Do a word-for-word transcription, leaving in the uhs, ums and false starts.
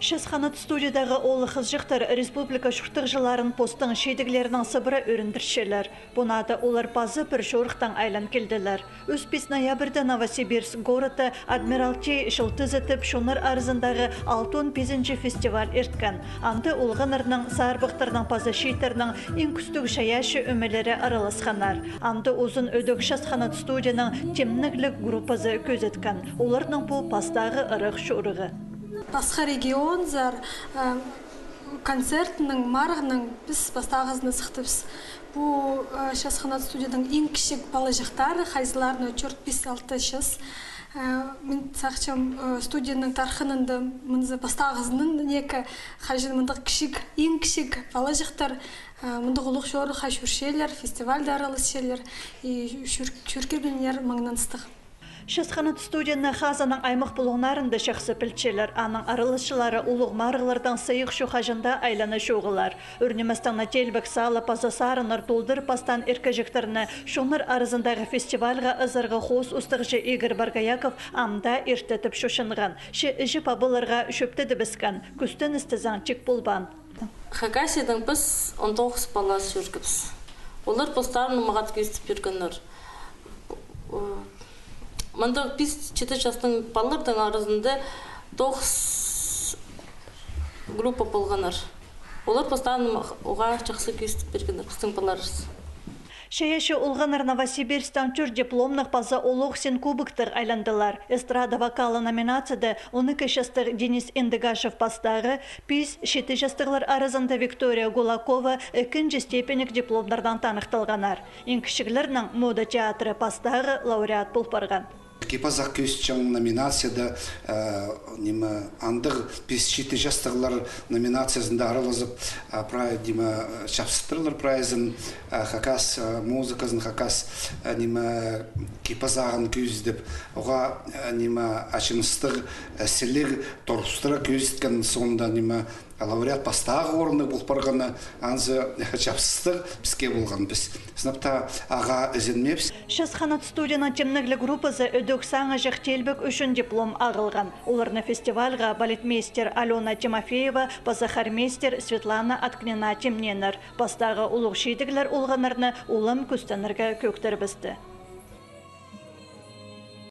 «Час ханат» студиядағы оолах-хызыҷахтар республика чуртағҷыларын постың чидіглерінең сыбыра ӧріндірчелер. Пу наада олар паза пір чорыхтаң айлан килділер. Ӱс-пис ноябрьда Новосибирск городта «Адмиралтей» чылтызы тіп чоннар аразындағы алтон пизінҷі фестиваль ирткен. Анда олғаннарның, сарбахтарның паза чииттернің иң кӱстіг чайаачы ӧмелері араласханнар. Анда узын ӧдӧк «Час ханат» студияның «Тимнігліг» группазы кӧзіткен. Оларның пу пастағы ырах чорығы. Пасха регионзар, э, концертнің, марығның піс пастағызын сыхтыбыс. Пу, э, «Час ханат» студияның иң кічіг палаҷахтары, хайзыларына тӧрт-пис-алты час. Э, мин сағынчам, э, студияның тархынында мынзы пастағызынаң неке, хаҷан мындағ кічіг, иң кічіг палаҷахтар, э, мындағ улуғ чорыхха чӧрчелер, фестивальда араласчалар, и чӧр-, чӧргебіннер маңнаныстығ. «Час ханат» студияны Хазанның аймах пулуңнарында чахсы пілчелер. Аның араласчылары улуғ марығлардаң сыйых чох хаҷан даа айлана чоғылар. Ӱр ниместең на теелбек сала паза сарыннар толдырып пастаан иркеҷектерні чоннар аразындағы фестивальға ызарға хоос устағҷы Игорь Боргояков ам даа иртедіп чочынған. Че іҷе-пабаларға чӧптедібіскен, кӱстеністезең тик полбаан. Хакасиядаң піс он тоғыс пала чӧргебіс. Олар постарын мағат кӧзідіп пиргеннер. Мында пис-читі частың палаларның аразында тоғыс группа полғаннар. Олар постарын уғаа чахсы кӧзідіп пиргеннер, пістің палаларыс. Чайаачы олғаннар Новосибирсктің тӧрт дипломнығ паза олох син кубоктығ айландылар. Эстрада вокалы номинацияда он ікі частығ Денис Индыгашев пастағы, пис-читі частығлар аразында Виктория Гулакова ікінҷі степеньніг дипломнарнаң таныхталғаннар. Иң кічіглернің мода театры пастағы лауреат пол парған. Кип-азах кӧзітчең номинацияда, э, ниме, андағ пис-читі частығлар номинациязында аралазып, а, прай, ниме, чапсыттырлар прайзын, а, хакас, а, музыказын, хакас, а, ниме, кип-азағын кӧзідіп, оға, а, ниме, ачыныстығ, а, сіліг торғыстыра кӧзіткен соонда, ниме, лауреат пастағы орыннығ пол парғаны, анзы чапсыстығ піске полған, піс сынап таа ағаа ізенмеебіс. «Час ханат» студияның «Тимнігліг» группазы ідӧк саңыҷах теелбек ӱчӱн диплом ағылған. Оларны фестивальға балетмейстер Алёна Тимофеева паза хормейстер Светлана Откнина тимнееннер. Пастағы улуғ чидіглер олғаннарны улам кӱстенерге кӧӧктерібісті.